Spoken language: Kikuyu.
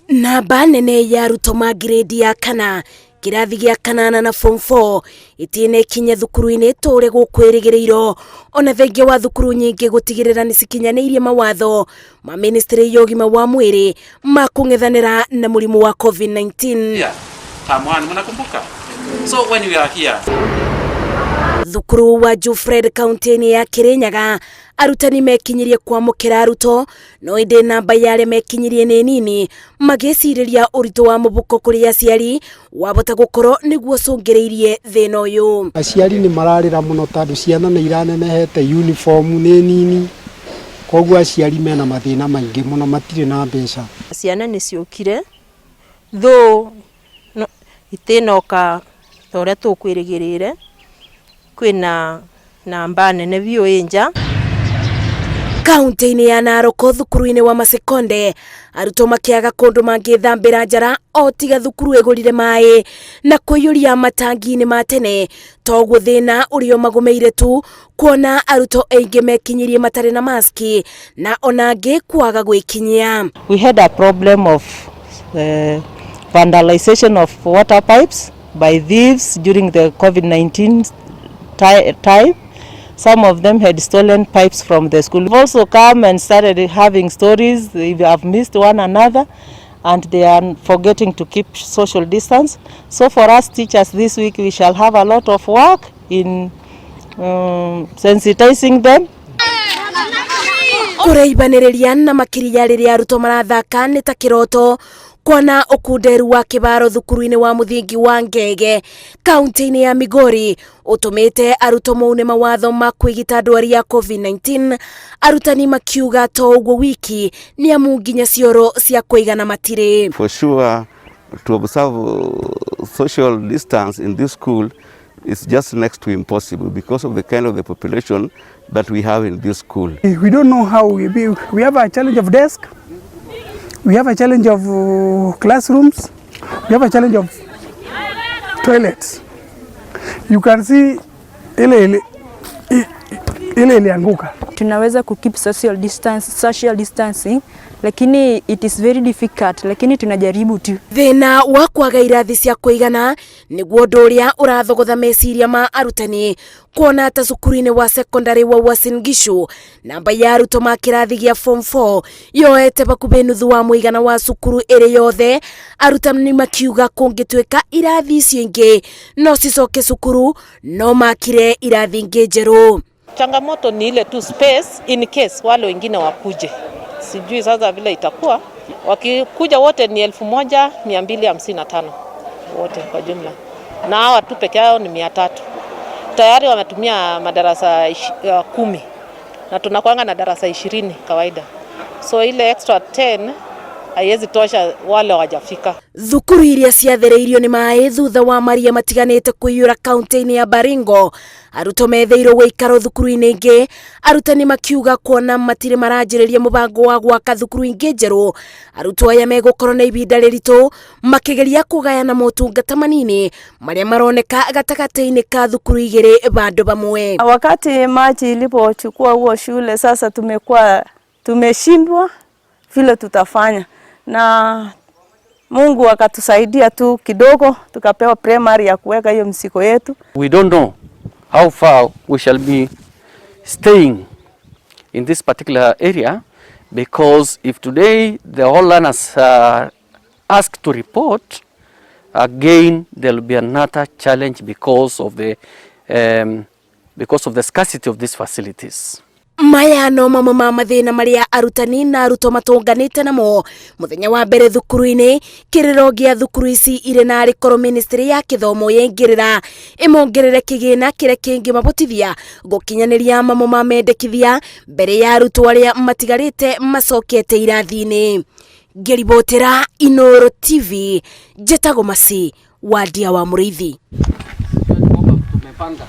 Namba nene ya arutwo ma grade ya kana, kĩrathi gĩa kanana na form 4 ĩtĩnekinya thukuru-inĩ ta ũrĩa gũkwĩrĩgĩrĩirwo, ona thengia wa thukuru nyingĩ gũtigĩrĩra nĩ cikinyanĩirie mawatho ma ministry ya ũgima wa mwĩrĩ ma kũng'ethanĩra na mũrimũ wa COVID-19. Yeah. Term one, mnakumbuka? So when we are here, Thukuru wa Jufred kaunti-inĩ ya Kirinyaga, arutani mekinyirie kwamũkĩra arutwo, no ĩndĩ namba ya arĩa mekinyirie nĩ nini, magĩcirĩria ũritũ wa mũbuko kũrĩ aciari wabota gũkorwo nĩguo ũcũngĩrĩirie thĩna ũyũ. Aciari nĩ mararĩra mũno tondũ ciana nĩ iranenehete, uniform nĩ nini, koguo aciari mena mathĩna maingĩ mũno, matirĩ na mbeca. Ciana nĩ ciũkire though no, itinoka ta ũrĩa tũkwĩrĩgĩrĩire, kwĩna namba nene biũ ĩ nja. Kaunti-inĩ ya Narok, thukuru-inĩ wa Masekonde, arutwo makĩaga kũndũ mangĩthambĩra njara o tiga thukuru ĩgũrire maĩ na kũiyũria matangi-inĩ ma tene. Toguo thĩna ũrĩa ũmagũmĩire tu, kuona arutwo aingĩ mekinyirie matarĩ na maski na ona angĩ kwaga gwĩkinyia. We had a problem of vandalization of water pipes by thieves during the COVID-19 time. Some of them had stolen pipes from the school. We've also come and started having stories. They have missed one another and they are forgetting to keep social distance. So for us teachers this week, we shall have a lot of work in sensitizing them. Kũraibanĩrĩria na makĩria rĩrĩa arutwo marathaka nĩ ta kĩroto, kuona ũkunderu wa kĩbaro thukuru-inĩ wa mũthingi wa Ngege kaunti-inĩ ya Migori ũtũmĩte arutwo maune mawatho ma kwĩgita ndwari ya COVID-19, arutani makiuga to ũguo wiki nĩ amu nginya cioro cia kũigana matirĩ. For sure, to observe social distance in this school is just next to impossible because of the kind of the population that we have in this school. We don't know how we be. We have a challenge of desk, we have a challenge of classrooms, we have a challenge of toilets. You can see ile ilianguka. Tunaweza ku keep social distance, social distancing, lakini it is very difficult, lakini tunajaribu tu. Thĩna wa kwaga irathi cia kũigana nĩguo ũndũ ũrĩa ũrathogotha meciria ma arutani, kuona ta cukuru-inĩ wa secondary wa Uasin Gishu namba ya arutwo ma kĩrathi gĩa form 4 yoete bakubĩ nuthu wa mũigana wa cukuru ĩrĩ yothe, arutani makiuga kũngĩtuĩka irathi icio ingĩ no cicoke cukuru no makire irathi ingĩ njerũ. Changamoto ni ile tu space in case wale wengine wakuje. Sijui sasa vile itakuwa. Wakikuja wote ni 1255 wote kwa jumla, na hawa tu peke yao ni 300. Tayari wametumia madarasa 10 na tunakuanga na darasa 20 kawaida, so ile extra 10 haiwezi tosha wale hawajafika. Thukuru iria ciathereirio nĩ maĩ thutha wa maria matiganĩte kũiyũra kaunti-inĩ ya Baringo, arutwo metheirwo gũikaro thukuru-inĩ ingĩ, arutani makiuga kuona matirĩ maranjĩrĩria mũbango wa gwaka thukuru ingĩ njerũ, arutwo aya megũkorwo na ihinda rĩritũ makĩgeria kũgayana motungata manini marĩa maroneka gatagatĩ-inĩ ka thukuru igĩrĩ bandũ bamwe. Wakati maji ilipochukua huo shule, sasa tumekuwa tumeshindwa vile tutafanya, na Mungu akatusaidia tu kidogo, tukapewa primary ya kuweka hiyo msiko yetu. We don't know how far we shall be staying in this particular area, because if today the all learners are asked to report, again there will be another challenge because of the scarcity of these facilities. Maya no mamwe ma mathĩna marĩa arutani na arutwo matũnganĩte namo mũthenya wa mbere thukuru-inĩ. Kĩrĩro gĩa thukuru ici irĩ na arĩkorwo ministry ya gĩthomo yaingĩrĩra ĩmongerere kĩgĩna kĩrĩa kĩngĩmabotithia gũkinyanĩria mamwe ma mendekithia mbere ya arutwo arĩa matigarĩte macokete irathi-inĩ. Ngĩribotera Inooro TV, njĩtagwo Masi Wandia wa Mũrĩithi. Tumepanga.